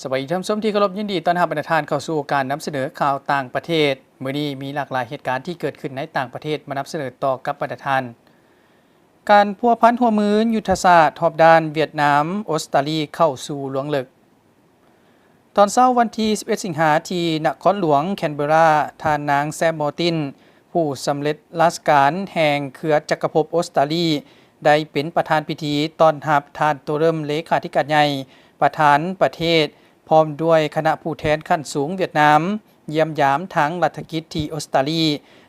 ສະບາຍດີທ່ານຜູ້ຊົມທີ່ເຄົາລົບ, ຍິນດີຕ້ອນຮັບບັນດາທ່ານເຂົ້າສູ່ການນຳສະເໜີຂ່າວຕ່າງປະເທດ. ມື້ນີ້ມີຫຼາກຫຼາຍເຫດການທີ່ເກີດຂຶ້ນໃນຕ່າງປະເທດມານຳສະເໜີຕໍ່ກັບບັນດາທ່ານ. ການພົວພັນຮ່ວມມືຍຸດທະສາດຮອບດ້ານຫວຽດນາມ ອົດສະຕາລີເຂົ້າສູ່ລວງເລິກ. ຕອນເຊົ້າວັນທີສິບເອັດ ສິງຫາ ທີ່ນະຄອນຫຼວງແຄນເບີຣາ, ທ່ານນາງ ແຊມ ມໍຕິນ ຜູ້ສຳເລັດລາຊະການແຫ່ງເຄືອຈັກກະພົບອົດສະຕາລີ ໄດ້ເປັນປະທານພິທີຕ້ອນຮັບທ່ານ ໂຕເລີ່ມ ເລຂາທິການໃຫຍ່ ປະທານປະເທດ ພ້ອມດ້ວຍຄະນະຜູ້ແທນຂັ້ນສູງຫວຽດນາມ ຢ້ຽມຢາມທາງລັດຖະກິດທີ່ອົດສະຕາລີ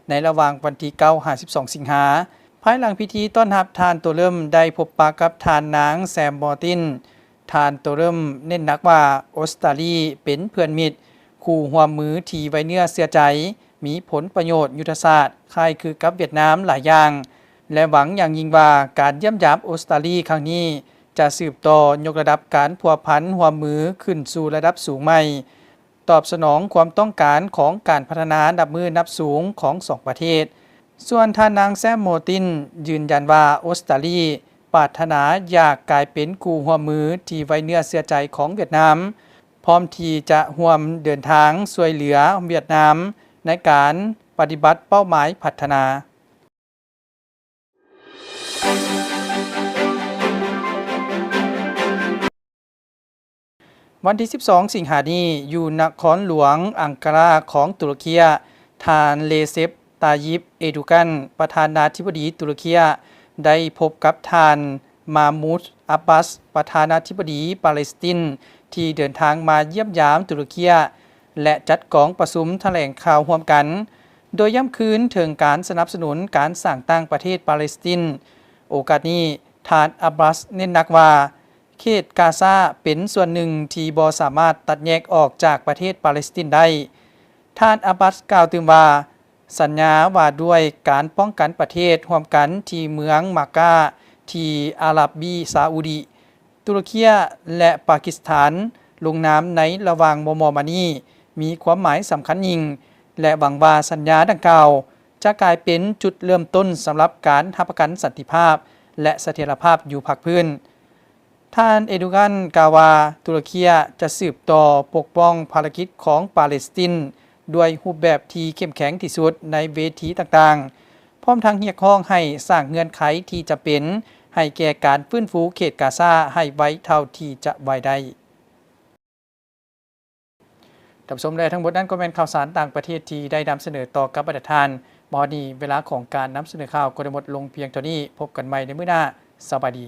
ໃນລະຫວ່າງວັນທີເກົ້າ ຫາ ສິບສອງ ສິງຫາ. ພາຍຫຼັງພິທີຕ້ອນຮັບ, ທ່ານ ໂຕເລີ່ມ ໄດ້ພົບປະກັບທ່ານນາງ ແຊມ ມໍຕິນ. ທ່ານ ໂຕເລີ່ມ ເນັ້ນໜັກວ່າ ອົດສະຕາລີເປັນເພື່ອນມິດ, ຄູ່ຮ່ວມມືທີ່ໄວ້ເນື້ອເຊື່ອໃຈ, ມີຜົນປະໂຫຍດຍຸດທະສາດຄ້າຍຄືກັບຫວຽດນາມຫຼາຍຢ່າງ ແລະ ຫວັງຢ່າງຍິ່ງວ່າການຢ້ຽມຢາມອົດສະຕາລີຄັ້ງນີ້ ຈະສືບຕໍ່ຍົກລະດັບການພົວພັນຮ່ວມມືຂຶ້ນສູ່ລະດັບສູງໃໝ່, ຕອບສະໜອງຄວາມຕ້ອງການຂອງການພັດທະນານັບມື້ນັບສູງຂອງສອງປະເທດ. ສ່ວນທ່ານນາງ ແຊມ ມໍຕິນ ຢືນຢັນວ່າ ອົດສະຕາລີປາດຖະໜາຢາກກາຍເປັນຄູ່ຮ່ວມມືທີ່ໄວ້ເນື້ອເຊື່ອໃຈຂອງຫວຽດນາມ, ພ້ອມທີ່ຈະຮ່ວມເດີນທາງຊ່ວຍເຫຼືອຫວຽດນາມໃນການປະຕິບັດເປົ້າໝາຍພັດທະນາ. ວັນທີສິບສອງ ສິງຫານີ້, ຢູ່ນະຄອນຫຼວງອັງກາຣາຂອງຕຸລະເຄຍ, ທ່ານ ເຣເຊັບ ຕາຢິບ ເອດູກັນ ປະທານາທິບໍດີຕຸລະເຄຍ ໄດ້ພົບກັບທ່ານ ມາມູດ ອາບບັສ ປະທານາທິບໍດີປາເລສຕິນ ທີ່ເດີນທາງມາຢ້ຽມຢາມຕຸລະເຄຍ ແລະ ຈັດກອງປະຊຸມຖະແຫຼງຂ່າວຮ່ວມກັນ, ໂດຍຢ້ຳຄືນເຖິງການສະໜັບສະໜູນການສ້າງຕັ້ງປະເທດປາເລສຕິນ. ໂອກາດນີ້, ທ່ານ ອາບບັສ ເນັ້ນໜັກວ່າ ເຂດກາຊາເປັນສ່ວນໜຶ່ງທີ່ບໍ່ສາມາດຕັດແຍກອອກຈາກປະເທດປາເລສຕິນໄດ້. ທ່ານ ອາບບັສ ກ່າວຕື່ມວ່າ ສັນຍາວ່າດ້ວຍການປ້ອງກັນປະເທດຮ່ວມກັນທີ່ເມືອງມາກກາ ທີ່ອາຣັບບີຊາອູດີ, ຕຸລະເຄຍ ແລະ ປາກິສຖານລົງນາມໃນລະຫວ່າງມໍ່ໆມານີ້ ມີຄວາມໝາຍສຳຄັນຍິ່ງ ແລະ ຫວັງວ່າສັນຍາດັ່ງກ່າວຈະກາຍເປັນຈຸດເລີ່ມຕົ້ນສຳລັບການຮັບປະກັນສັນຕິພາບ ແລະ ສະຖຽນລະພາບຢູ່ພາກພື້ນ. ທ່ານ ເອດູກັນ ກ່າວວ່າ ຕຸລະເຄຍຈະສືບຕໍ່ປົກປ້ອງພາລະກິດຂອງປາເລສຕິນດ້ວຍຮູບແບບທີ່ເຂັ້ມແຂງທີ່ສຸດໃນເວທີຕ່າງໆ, ພ້ອມທັງຮຽກຮ້ອງໃຫ້ສ້າງເງື່ອນໄຂທີ່ຈຳເປັນໃຫ້ແກ່ການຟື້ນຟູເຂດກາຊາໃຫ້ໄວເທົ່າທີ່ຈະໄວໄດ້. ທ່ານຜູ້ຊົມ ແລະ ທັງໝົດນັ້ນກໍແມ່ນຂ່າວສານຕ່າງປະເທດທີ່ໄດ້ນຳສະເໜີຕໍ່ກັບບັນດາທ່ານ. ມາຮອດນີ້, ເວລາຂອງການນຳສະເໜີຂ່າວກໍໄດ້ໝົດລົງພຽງເທົ່ານີ້. ພົບກັນໃໝ່ໃນມື້ໜ້າ. ສະບາຍດີ.